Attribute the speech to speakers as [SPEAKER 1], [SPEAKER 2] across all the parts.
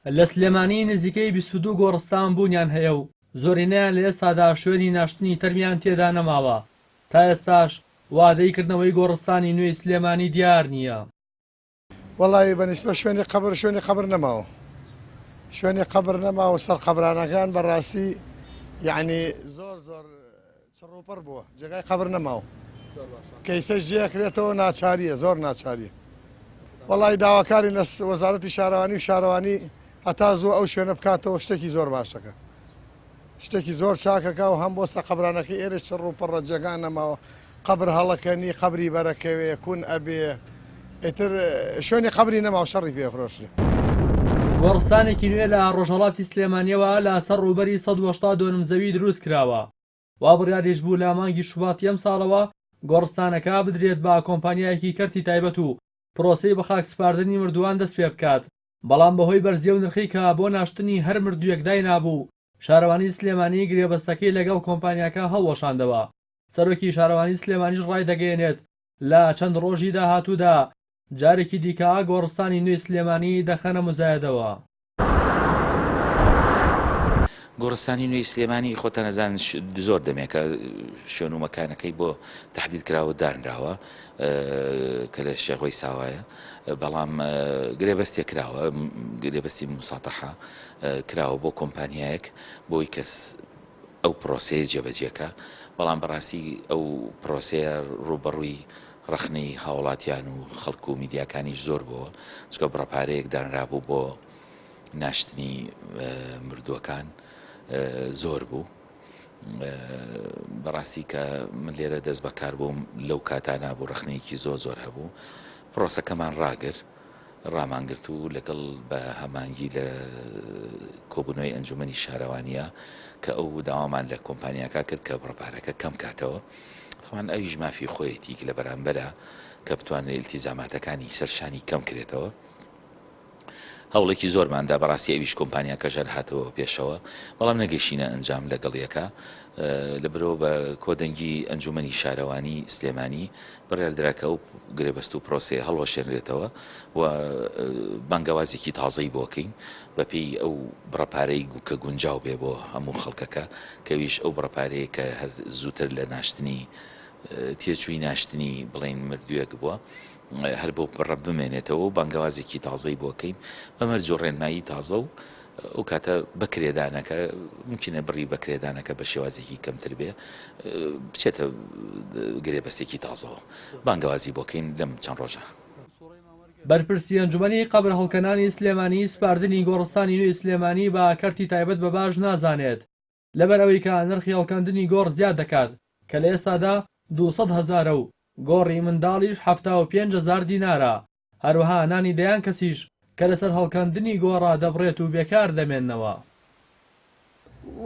[SPEAKER 1] لە سلێمانی نزیکەی 22 گۆڕستان بوونیان هەیە و زۆرینەیان لە ئێستادا شوێنی ناشتنی تەرمیان تێدا نەماوە، تا ئێستاش وادەی کردنەوەی گۆڕستانی نوێی سلێمانی دیار نییە.
[SPEAKER 2] وەڵایی بە نیسبەت شوێنی قەبر شوێنی قەبر نەماوە شوێنی قەبر نەماوە سەر قەبرانەکان بەڕاستی یعنی زۆر زۆر چڕوپڕ بووە جێگای قەبر نەماوە کەیسەش جێکرێتەوە ناچاریە زۆر ناچاریە وەڵی داواکاری لە وەزارەتی شارەوانی و شارەوانی هەتا زوو ئەو شوێنە بکاتەوە شتێکی زۆر باشەکە شتێکی زۆر چاکەکا و هەم بۆ سەرقەبرانەکەی ئێرەش چڕ و پڕە جێگا نەماوە قەبر هەڵەکەنی قەبری بەرەکەوێ کون ئەبێ ئیتر شوێنی قەبری نەماوە شەڕی پێ فرۆشرێ.
[SPEAKER 1] گۆڕستانێکی نوێ لە ڕۆژهەڵاتی سلێمانییەوە لە سەر ڕووبەری 180 دۆنم زەوی دروست کراوە. وا بڕیاریش بوو لە مانگی شوباتی ئەمساڵەوە گۆڕستانەکە بدرێت بە کۆمپانیایەکی کەرتی تایبەت و پرۆسەی بەخاکسپاردنی مردووان دەست پێ بکات، بەڵام بەهۆی بەرزی ئەو نرخەی کە بۆ ناشتنی هەر مردوویەک داینابوو، شارەوانی سلێمانی گرێبەستەکەی لەگەڵ کۆمپانیاکە هەڵوەشاندەوە. سەرۆکی شارەوانی سلێمانیش ڕایدەگەیەنێت، لە چەند ڕۆژی داهاتوودا جارێکی دیکە گۆڕستانی نوێی سلێمانی دەخەنە موزایەدەوە.
[SPEAKER 3] گۆڕستانی نوێی سلێمانی خۆتان ئەزانن زۆر دەمێکە شوێن و مەکانەکەی بۆ تەحدید کراوە و دانراوە کە لە شێخ وەیساوایە بەڵام گرێبەستێک کراوە گرێبەستی مساتەحە کراوە بۆ کۆمپانیایەک بۆی کەس ئەو پرۆسەیە جێبەجێکە بەڵام بەڕاستی ئەو پرۆسەیە ڕووبەڕووی ڕەخنەی هاوڵاتیان و خەڵک و میدیاکانیش زۆر بۆوە چونکە بڕە پارەیەک دانرابوو بۆ ناشتنی مردووەکان زۆر بوو بەڕاستی کە من لێرە دەست بەکار بووم لەو کاتانە بوو ڕەخنەیەکی زۆر زۆر هەبوو پرۆسەکەمان ڕاگر ڕامانگرت و لەگەڵ بە هەمانگی لە کۆبوونەوەی ئەنجومەنی شارەوانیە کە ئەو داوامان لە کۆمپانیاکە کرد کە بڕە پارەکە کەم کاتەوە تاوان ئەویش مافی خۆیەتی لە بەرامبەرە کە بتوانێت ئیلتیزاماتەکانی سەر شانی کەم کرێتەوە. هەوڵێکی زۆرمان دا بەڕاستی ئەویش کۆمپانیاکەش هەر هاتەوە پێشەوە بەڵام نەگەشینە ئەنجام لەگەڵ یەکا لەبرەوە بە کۆدەنگی ئەنجومەنی شارەوانی سلێمانی بڕیاردرا کە ئەو گرێبەست و پرۆسەیە هەڵوەشێنرێتەوە و بانگەوازێکی تازەی بۆ کەین بەپێی ئەو بڕە پارەی کە گونجاو بێ بۆ هەموو خەڵکەکە کەویش ئەو بڕە پارەیە کە هەر زووتر لە ناشتنی تێچووی ناشتنی بڵێین مردوویەک بووە هەر بەو بڕە بمێنێتەوە و بانگەوازێکی تازەی بۆ کەین بە مەرج و ڕێنمایی تازە و ئەو کاتە بەکرێدانەکە ممکنە بڕی بەکرێدانەکە بە شێوازێکی کەمتر بێ بچێتە گرێبەستێکی تازەوە بانگەوازی بۆ کەین لەم چەند ڕۆژە.
[SPEAKER 1] بەرپرسی ئەنجومەنی قەبرهەڵکەنانی سلێمانی سپاردنی گۆڕستانی نوێی سلێمانی بە کەرتی تایبەت بە باش نازانێت لەبەر ئەوەی کە نرخی هەڵکەندنی گۆڕ زیاد دەکات کە لە ئێستادا 200 هەزارە و گۆڕی منداڵیش 75 هەزار دینارە، هەروەها نانی دەیان کەسیش کە لەسەر هەڵکەندنی گۆڕە دەبڕێت و بێکار دەمێننەوە.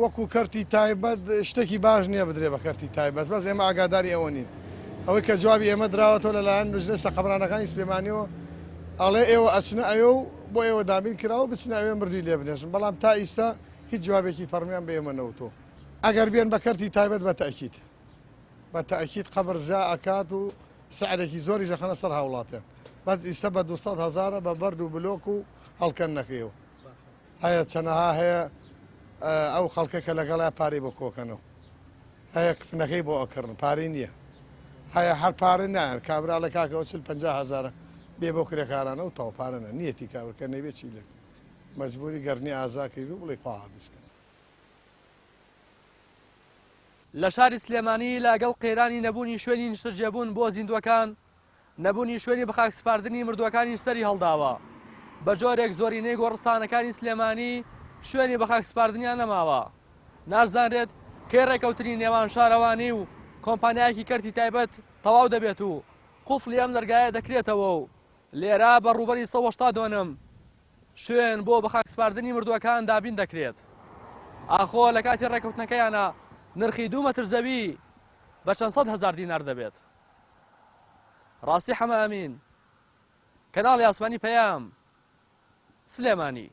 [SPEAKER 2] وەکو کەرتی تایبەت شتێکی باش نییە بدرێ بە کەرتی تایبەت بەس ئێمە ئاگاداری ئەوە نین ئەوەی کە جوابی ئێمە دراوەتەوە لەلایەن لوجنەی سەقەمرانەکانی سلێمانیەوە ئەڵێ ئێوە ئەچنە ئەوێ و بۆ ئێوە دابین کراوە بچنە ئەوێ مردووی لێ بنێژن بەڵام تا ئیستا هیچ جوابێکی فەڕمیان بە ئێمە نەوتووە ئەگەر بێن بە کەرتی تایبەت بە تەئکید بە تەئکید قەبر زیا ئەکات و سعرێکی زۆریش ئەخەنە سەر هاوڵاتیان بەس ئیستا بە 200 هەزارە بە بەرد و بلۆک و هەڵکەندنەکەیەوە هەیە چەنەها هەیە ئەو خەڵکە کە لەگەڵیا پارەی بۆ کۆکەنەوە هەیە کفنەکەی بۆ ئەکڕن پارەی نییە هەیە هەر پارە نایەن کابرا ئەڵێ کاکە ئەوە چل 50 هەزارە بێ بۆ کرێکارانە و تەواو پارە نە نیەتی کابرا کە نەیبێ چی لێ مەجبوری گەرنی ئازا کەیت و بڵێی خواحافیز کە.
[SPEAKER 1] لە شاری سلێمانی لەگەڵ قەیرانی نەبوونی شوێنی نیشتەجێبوون بۆ زیندووەکان، نەبوونی شوێنی بەخاکسپاردنی مردووەکانیش سەری هەڵداوە، بە جۆرێک زۆرینەی گۆڕستانەکانی سلێمانی شوێنی بەخاکسپاردنیان نەماوە. ناشزانرێت کەی ڕێککەوتنی نێوان شارەوانی و کۆمپانیایەکی کەرتی تایبەت تەواو دەبێت و قوفڵی ئەم دەرگایە دەکرێتەوە و لێرە بە ڕووبەری 180 دۆنم شوێن بۆ بەخاکسپاردنی مردووەکان دابین دەکرێت. ئاخۆ لە کاتی ڕێککەوتنەکەیانا نرخی دوو مەتر زەوی بە چەند سەد هەزار دینار دەبێت؟ ڕاستی حەمە ئەمین، کەناڵی ئاسمانی پەیام، سلێمانی.